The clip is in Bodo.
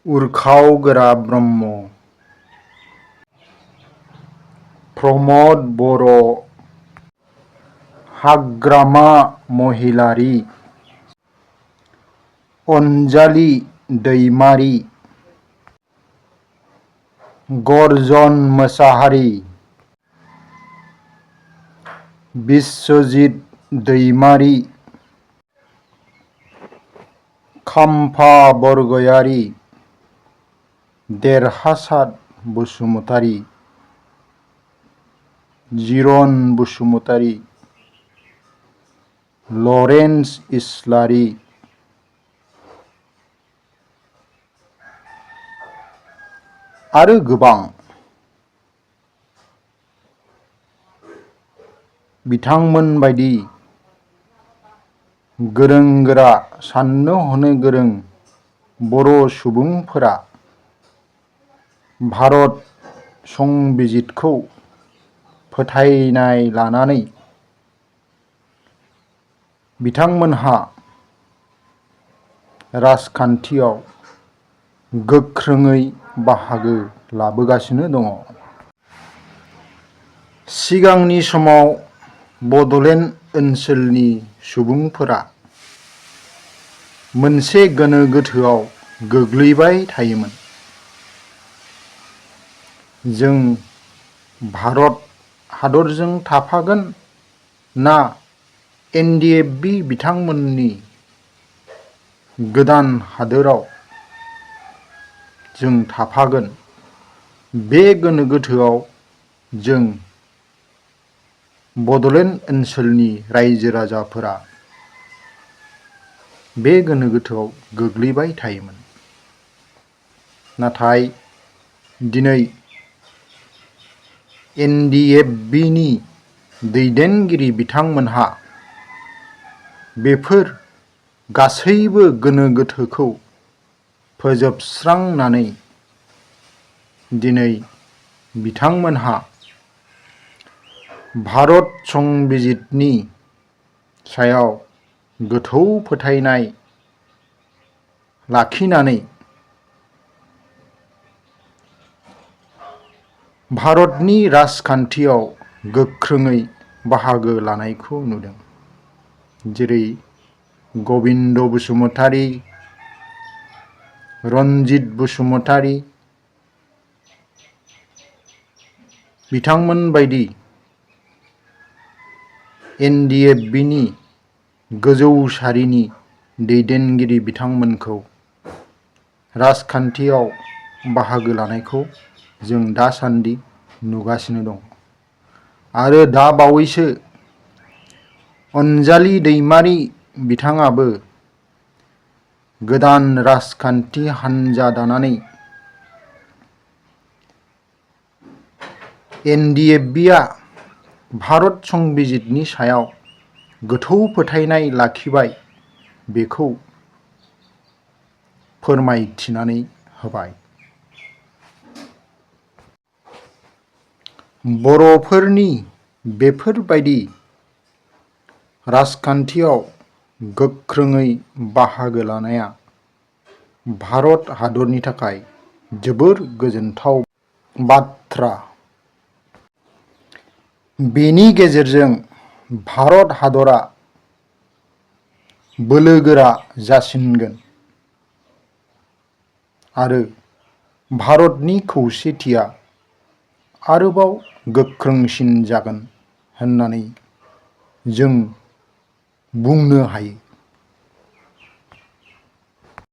उरखावगोरा ब्रह्म, प्रमद बर', हाग्रामा महिलारि, अनजालि दैमारि, गर्जन मोसाहारि, बिश्वजित दैमारि, खाम्फा बरगयारि, देरहासात बसुमतारि, जिरन बसुमतारि, लरेन्स इस्लारि, आरो गोबां। बिथांमोन बायदि गोरों गोरा साननो हनो गोरों बर' सुबुंफोरा भारत संबिजितखौ फोथायनाय लानानै बिथांमोनहा राजखान्थियाव गोख्रोङै बाहागो लाबोगासिनो दङ। सिगांनि समाव बड'लेण्ड ओनसोलनि सुबुंफोरा मोनसे गोनो गोथोआव गोग्लैबाय थायोमोन। जों भारत हादरजों थाफागोन ना NDFB बिथांमोननि गोदान हादोराव जों थाफागोन, बे गोनो गोथोआव जों बड'लेण्ड ओनसोलनि रायजो राजाफोरा बे गोनो गोथोआव गोग्लैबाय थायोमोन। नाथाय दिनै NDFBनि दैदेनगिरि बिथांमोनहा बेफोर गासैबो गोनो गोथोखौ फोजोबस्रांनानै दिनै बिथांमोनहा भारत संबिजितनि सायाव गोथौ फोथायनाय लाखिनानै भारतनि राजखान्थियाव गोख्रोङै बाहागो लानायखौ नुदों। जेरै गबिन्द बसुमतारि, रनजित बसुमतारि बिथांमोन बायदि NDFBनि गोजौ सारिनि दैदेनगिरि बिथांमोनखौ राजखान्थियाव बाहागो लानायखौ जों दासान्दि नुगासिनो दं। आरो दा बावैसो अनजालि दैमारि बिथाङाबो गोदान राजखान्थि हान्जा दानानै NDFBआ भारत संबिजितनि सायाव गोथौ फोथायनाय लाखिबाय बेखौ फोरमायथिनानै होबाय। बर'फोरनि बेफोरबायदि राजखान्थियाव गोख्रोङै बाहागो लानाया भारत हादरनि थाखाय जोबोर गोजोनथाव बाथ्रा। बेनि गेजेरजों भारत हादरा बोलोगोरा जासिनगोन आरो भारतनि खौसेथिया आरोबाव गोख्रोंसिन जागोन होननानै जों बुंनो हायो।